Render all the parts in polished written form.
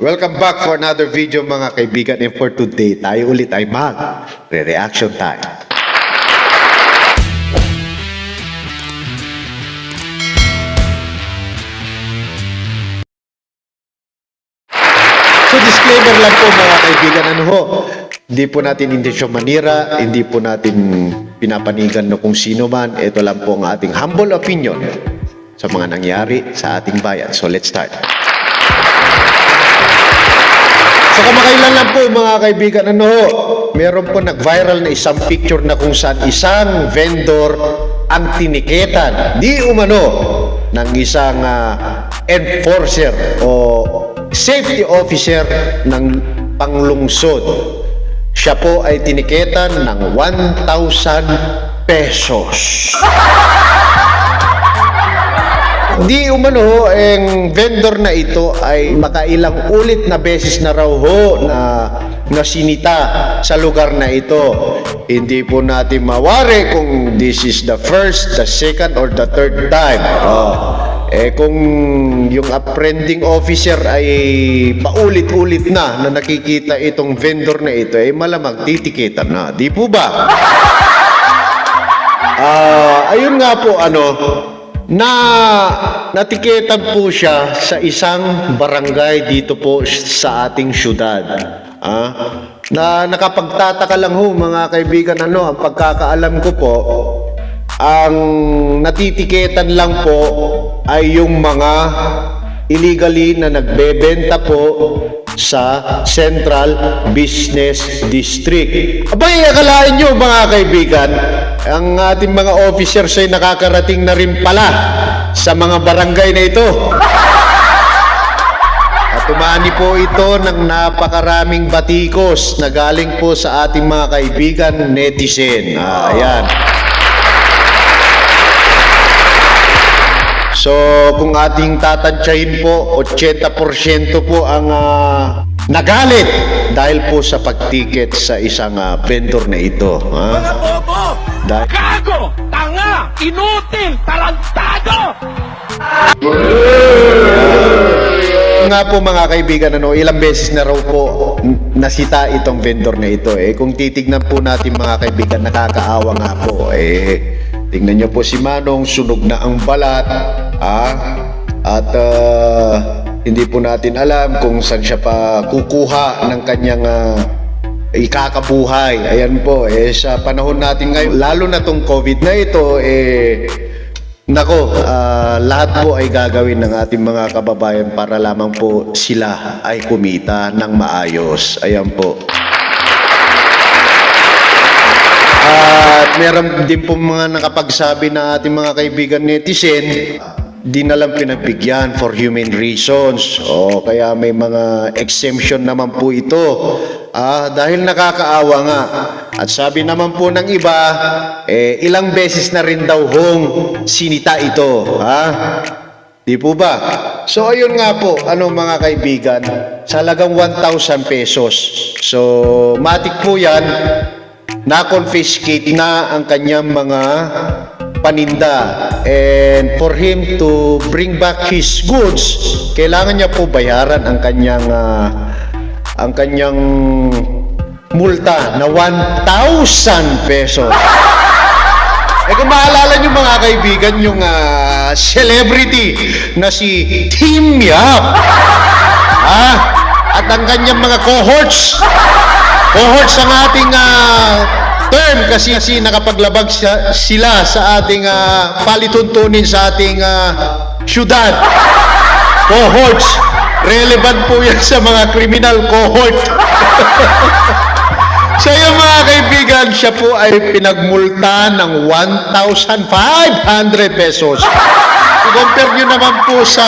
Welcome back for another video mga kaibigan, and for today tayo ulit ay mag-reaction time. So disclaimer lang po mga kaibigan, hindi po natin intensyon manira, hindi po natin pinapanigan no kung sino man. Ito lang po ang ating humble opinion sa mga nangyari sa ating bayan. So let's start. So kamakailan lang po mga kaibigan, meron po nag-viral na isang picture na kung saan isang vendor ang tiniketan di umano ng isang enforcer o safety officer ng panglungsod. Siya po ay tiniketan ng 1,000 pesos. Di umano, ang vendor na ito ay makailang ulit na beses na raw na nasinita sa lugar na ito. Hindi po natin mawari kung this is the first, the second, or the third time. Kung yung apprehending officer ay paulit-ulit na nakikita itong vendor na ito, ay malamang titiketan na. Di po ba? Ayun nga po, natiketan po siya sa isang barangay dito po sa ating syudad. Na nakapagtataka lang mga kaibigan, ang pagkakaalam ko po, ang natitiketan lang po ay yung mga illegally na nagbebenta po sa Central Business District. Abay, akalain nyo mga kaibigan, ang ating mga officers ay nakakarating na rin pala sa mga barangay na ito. At umani po ito ng napakaraming batikos na galing po sa ating mga kaibigan netizen. Ayan. So, kung ating tatansyahin po, 80% po ang nagalit dahil po sa pagtiket sa isang vendor na ito. Mga bobo! Gago! Tanga! Inutil! Tarantado! Nga po mga kaibigan, ilang beses na raw po nasita itong vendor na ito. Kung titignan po natin mga kaibigan, nakakaawa nga po. Tingnan nyo po si Manong, sunog na ang balat. At hindi po natin alam kung saan siya pa kukuha ng kanyang ikakabuhay. Ayan po, sa panahon natin ngayon, lalo na tong COVID na ito, lahat po ay gagawin ng ating mga kababayan para lamang po sila ay kumita ng maayos. Ayan po. At meron din po mga nakapagsabi na ating mga kaibigan netizen, di na lang pinagbigyan for human reasons. Kaya may mga exemption naman po ito. Dahil nakakaawa nga. At sabi naman po ng iba, ilang beses na rin daw sinita ito. Di po ba? So ayun nga po, mga kaibigan, sa halagang 1,000 pesos. So matik po yan, na-confiscate na ang kanyang mga paninda, and for him to bring back his goods, kailangan niya po bayaran ang kanyang multa na 1,000 pesos. Kung maalala niyo mga kaibigan, yung celebrity na si Team Yap, at ang kanyang mga cohorts ang ating term, kasi nakapaglabag sila sa ating palituntunin sa ating syudad. Cohorts. Relevant po yan sa mga criminal cohort. So yung mga kaibigan, siya po ay pinagmulta ng 1,500 pesos. I-compare nyo naman po sa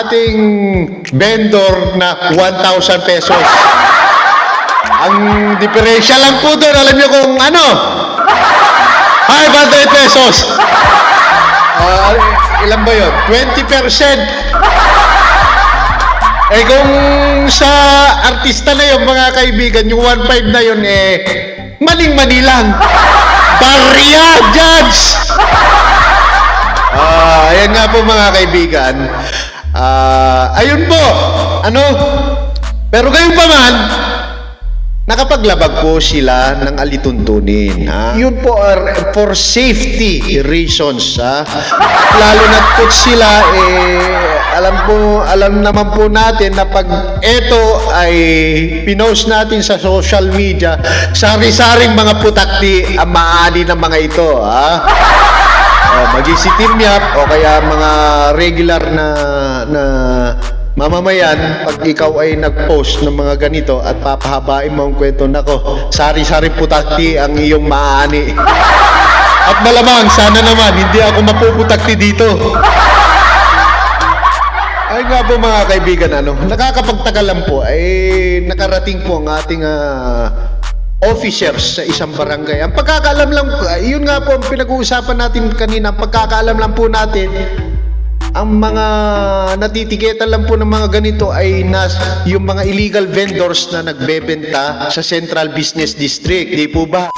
ating vendor na 1,000 pesos. Ang diferensya lang po doon, alam niyo kung 500 pesos. Ilan ba yun? 20%. Kung sa artista na yun, mga kaibigan, yung 1.5 na yun, maling-mani lang. Barya, judge! Ayan nga po mga kaibigan. Ayun po, ano? Pero gayon pa man, nakapaglabag po sila ng alituntunin. Ha? Yun po for safety reasons. Ha? Lalo na po sila, alam naman po natin na pag ito ay pinost natin sa social media, sari-saring mga putakti ang maaani ng mga ito. Ha? Mag-isitim yap o kaya mga regular na mamamayan, pag ikaw ay nag-post ng mga ganito at papahabain mo ang kwento, nako, sari-sari putakti ang iyong maaani. At malamang, sana naman, hindi ako mapuputakti dito. Ay nga po mga kaibigan, nakakapagtaka lang po, ay nakarating po ang ating officers sa isang barangay. Ang pagkakaalam lang, yun nga po ang pinag-uusapan natin kanina, ang pagkakaalam lang po natin, ang mga natitiketa lang po ng mga ganito ay yung mga illegal vendors na nagbebenta sa Central Business District. Di po ba?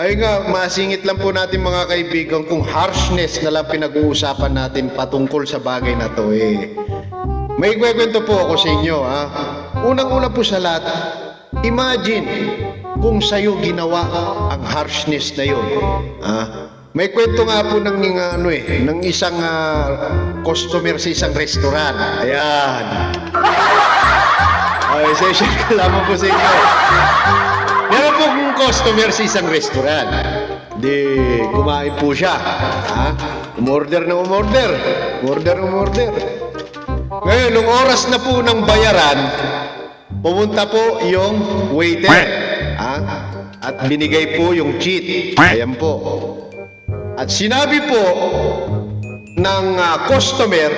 Ay nga, masingit lang po natin mga kaibigan kung harshness na lang pinag-uusapan natin patungkol sa bagay na to. May kwento po ako sa inyo. Unang-una po sa lahat, imagine kung sa'yo ginawa ang harshness na yun. May kwento nga po ng isang customer sa isang restaurant. Ayan. Ay, session ka lamang po sa inyo. Meron po kong customer sa isang restaurant. Di, kumain po siya. Umorder na umorder. Umorder. Ngayon, nung oras na po ng bayaran, pumunta po yung waiter. At binigay po yung cheat. Ayan po. At sinabi po ng customer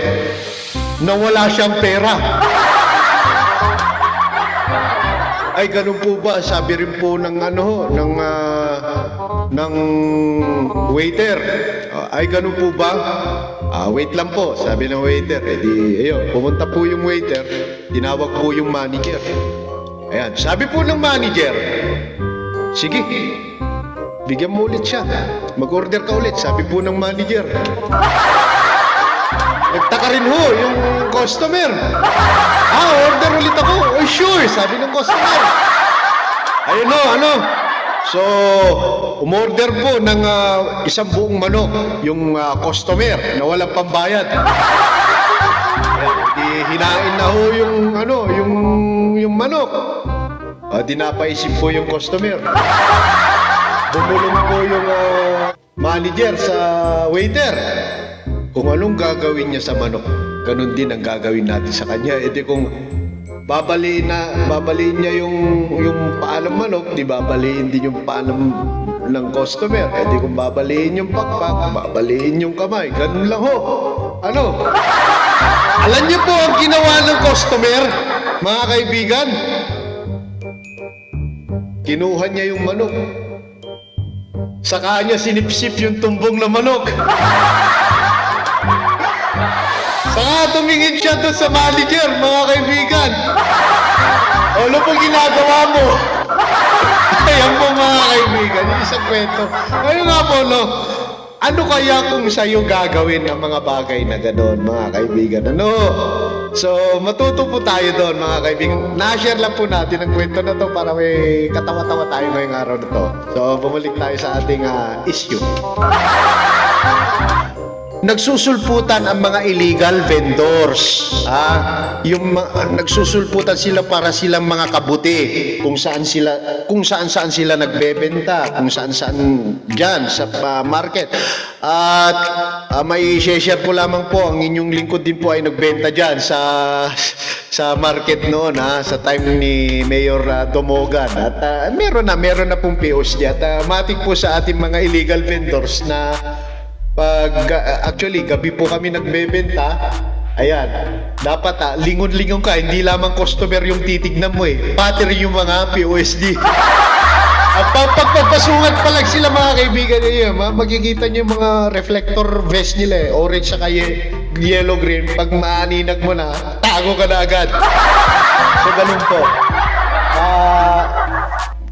na wala siyang pera. Ay, ganun po ba? Sabi rin po ng waiter. Ay, ganun po ba? Wait lang po, sabi ng waiter. Ayun, pumunta po yung waiter, tinawag po yung manager. Ayan, sabi po ng manager, sige, bigyan mo ulit siya. Mag-order ka ulit, sabi po ng manager. Nagtaka rin ho yung customer. Order ulit ako. Oh, sure, sabi ng customer. Ayun ho, So, umorder po ng isang buong manok yung customer na walang pambayad. Di hinain na ho yung manok. Di napaisip po yung customer. Bumulong po yung manager sa waiter. Kung anong gagawin niya sa manok, ganun din ang gagawin natin sa kanya. Kung babaliin niya yung paa ng manok, di babaliin din yung paa ng customer. Kung babaliin yung pakpak, babaliin yung kamay. Ganun lang ho. Alam niyo po ang ginawa ng customer, mga kaibigan? Kinuha niya yung manok. Saka niya sinipsip yung tumbong na manok. Saka tumingin siya doon sa manager, mga kaibigan. Ano pong ginagawa mo? Ayan po mga kaibigan, yung isang kwento. Ngayon nga po, ano kaya kung sa'yo gagawin ang mga bagay na gano'n, mga kaibigan? So, matuto po tayo doon, mga kaibigan. Na-share lang po natin ang kwento na to para may katawa-tawa tayo ngayong araw na to. So, bumalik tayo sa ating issue. Nagsusulputan ang mga illegal vendors. Nagsusulputan sila para silang mga kabuti kung saan saan sila nagbebenta, kung saan diyan sa market. At may share ko lamang po, ang inyong lingkod din po ay nagbenta diyan sa market noon, sa time ni Mayor Domogan. At meron na pong POS diyan. At matik po sa ating mga illegal vendors na actually, gabi po kami nagbebenta. Ayan, dapat lingon-lingon ka, hindi lamang customer yung titignan mo pati rin yung mga POSD. At pagpapasungan pa lang sila, mga kaibigan niyo, makikita niyo yung mga reflector vest nila, orange saka yellow green. Pag maaninag mo na, tago ka na agad. So, ganun po.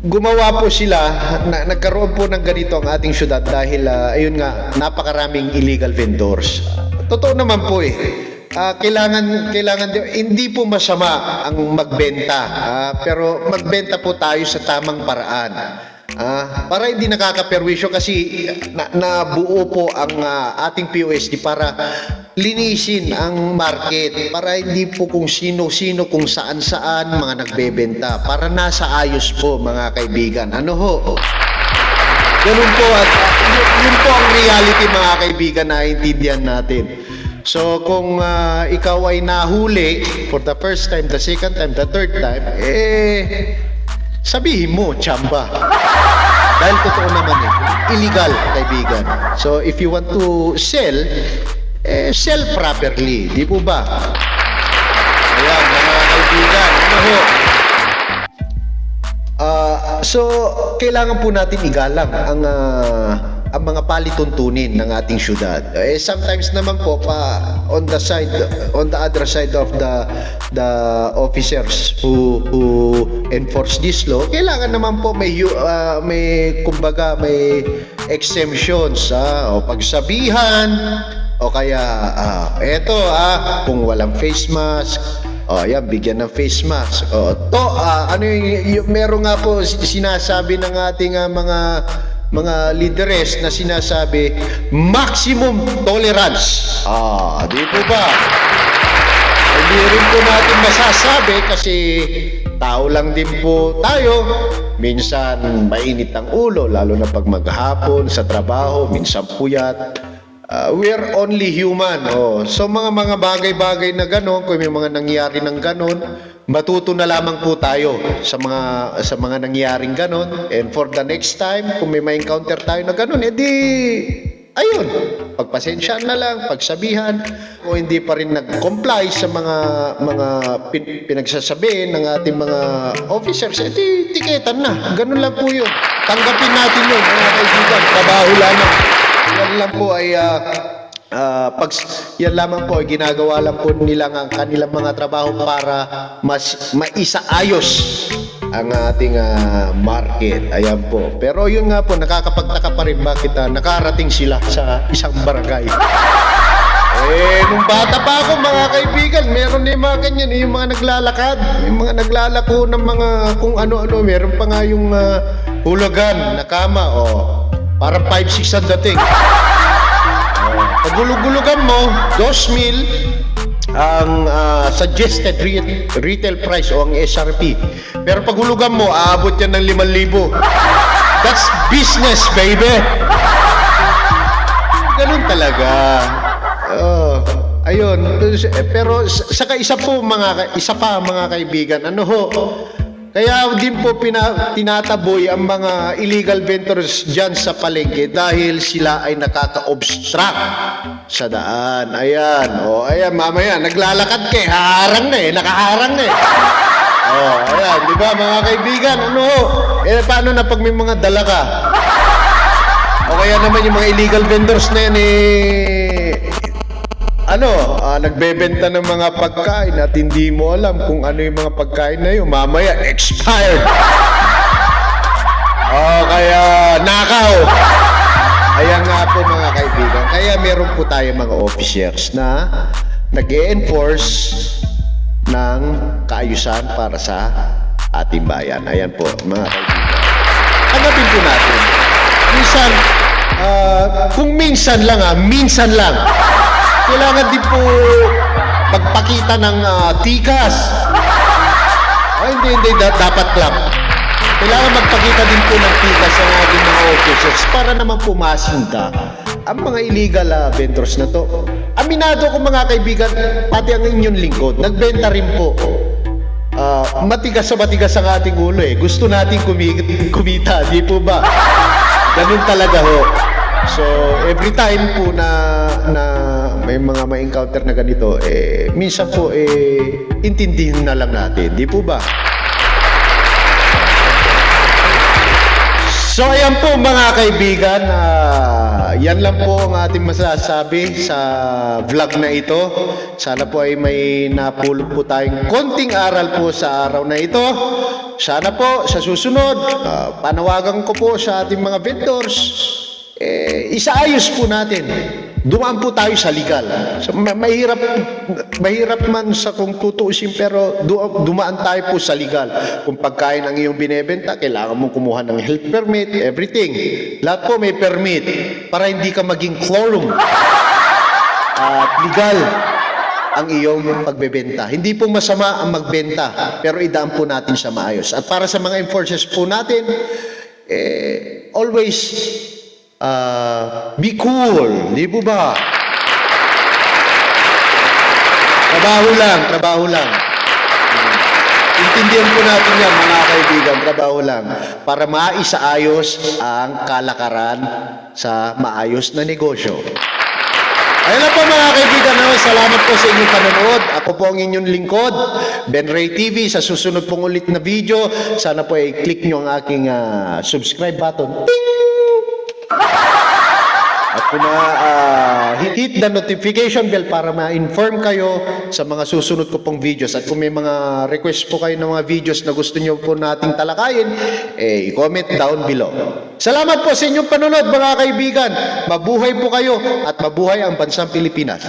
Gumawa po sila, nagkaroon po ng ganito ang ating syudad dahil ayun nga, napakaraming illegal vendors. Totoo naman po kailangan hindi po masama ang magbenta, pero magbenta po tayo sa tamang paraan. Para hindi nakakaperwisyo kasi nabuo po ang ating POSD para linisin ang market, para hindi po kung sino-sino kung saan-saan mga nagbebenta, para nasa ayos po mga kaibigan. Ano ho? Ganun po at yun po ang reality mga kaibigan na intindihan natin. So kung ikaw ay nahuli for the first time, the second time, the third time, sabihin mo, tsamba. Dahil totoo naman illegal, kaibigan. So if you want to sell, sell properly, di po ba? Ayan, mga kaibigan, ano ho? So kailangan po natin igalang ang mga palituntunin ng ating syudad. Sometimes naman po on the other side of the officers who enforce this law, kailangan naman po may kumbaga may exemptions, o pagsabihan, o kaya kung walang face mask, yan, bigyan ng face mask. Meron nga po sinasabi ng ating mga leaders na sinasabi maximum tolerance. Di po ba? Hindi rin po natin masasabi kasi tao lang din po tayo. Minsan mainit ang ulo, lalo na pag maghapon sa trabaho, minsan puyat. We're only human. So mga bagay-bagay na gano'n, kung may mga nangyari ng gano'n, matuto na lamang po tayo sa mga nangyaring gano'n. And for the next time, kung may ma-encounter tayo na gano'n, ayun, pagpasensyaan na lang, pagsabihan, o hindi pa rin nag-comply sa mga pinagsasabihin ng ating mga officers, tiketan na. Ganun lang po yun. Tanggapin natin yun, mga kaibigan. Trabaho lamang. Yan lang po ay yan lamang po ay ginagawa lang po nila ang kanilang mga trabaho para maisaayos ang ating market. Ayan po. Pero yun nga po, nakakapagtaka pa rin bakit nakarating sila sa isang barangay. Nung bata pa ako mga kaibigan, meron na yung mga ganyan, yung mga naglalakad, yung mga naglalako ng mga kung ano-ano, meron pa nga yung hulagan na kama, parang 5-6 ang dating. Pagulugulugan mo, 2,000 ang suggested retail price o ang SRP. Pero pagulugan mo, aabot yan ng 5,000. That's business, baby! Ganun talaga. Ayun. Pero saka isa pa mga kaibigan, ano ho? Kaya din po tinataboy ang mga illegal vendors dyan sa palengke dahil sila ay nakaka-obstruct sa daan. Ayan. Ayan, mamaya, naglalakad ka haharang na nakaharang na ayan, di ba mga kaibigan? Ano? Paano na pag may mga dala ka? O kaya naman yung mga illegal vendors na yan nagbebenta ng mga pagkain at hindi mo alam kung ano yung mga pagkain na yun. Mamaya, expired. Kaya nakaw. Ayan nga po mga kaibigan. Kaya meron po tayo mga officers na nag-e-enforce ng kaayusan para sa ating bayan. Ayan po mga kaibigan. Hanapin po natin. Kung minsan lang, kailangan din po magpakita ng tikas. Hindi, dapat lang. Kailangan magpakita din po ng tikas sa ating mga officers para naman po masinta ang mga illegal vendors na to. Aminado ko mga kaibigan, pati ang inyong lingkod, nagbenta rin po. Matigas ang ating ulo Gusto natin kumita, di po ba? Ganun talaga ho. So, every time po na may mga ma-encounter na ganito, minsan po, intindihin na lang natin. Di po ba? So, ayan po mga kaibigan. Yan lang po ang ating masasabi sa vlog na ito. Sana po ay may napulot po tayong konting aral po sa araw na ito. Sana po sa susunod, panawagan ko po sa ating mga vendors, isaayos po natin dumaan po tayo sa legal. So, mahirap man sa kung tutuusin, pero dumaan tayo po sa legal. Kung pagkain ang iyong binebenta, kailangan mong kumuha ng health permit, everything. Lahat po may permit para hindi ka maging quorum at legal ang iyong pagbebenta. Hindi po masama ang magbenta, pero idaan po natin sa maayos. At para sa mga enforcers po natin, always be cool, di po ba? Trabaho lang. Intindihan po natin yan, mga kaibigan, trabaho lang. Para maisaayos ang kalakaran sa maayos na negosyo. Ayun na po mga kaibigan, salamat po sa inyong panonood. Ako po ang inyong lingkod, Ben Ray TV. Sa susunod pong ulit na video, sana po i-click nyo ang aking subscribe button. Ting! At kung hit the notification bell para ma-inform kayo sa mga susunod ko pong videos. At kung may mga request po kayo ng mga videos na gusto nyo po nating talakayin, i-comment down below. Salamat po sa inyong panonood mga kaibigan. Mabuhay po kayo at mabuhay ang bansang Pilipinas.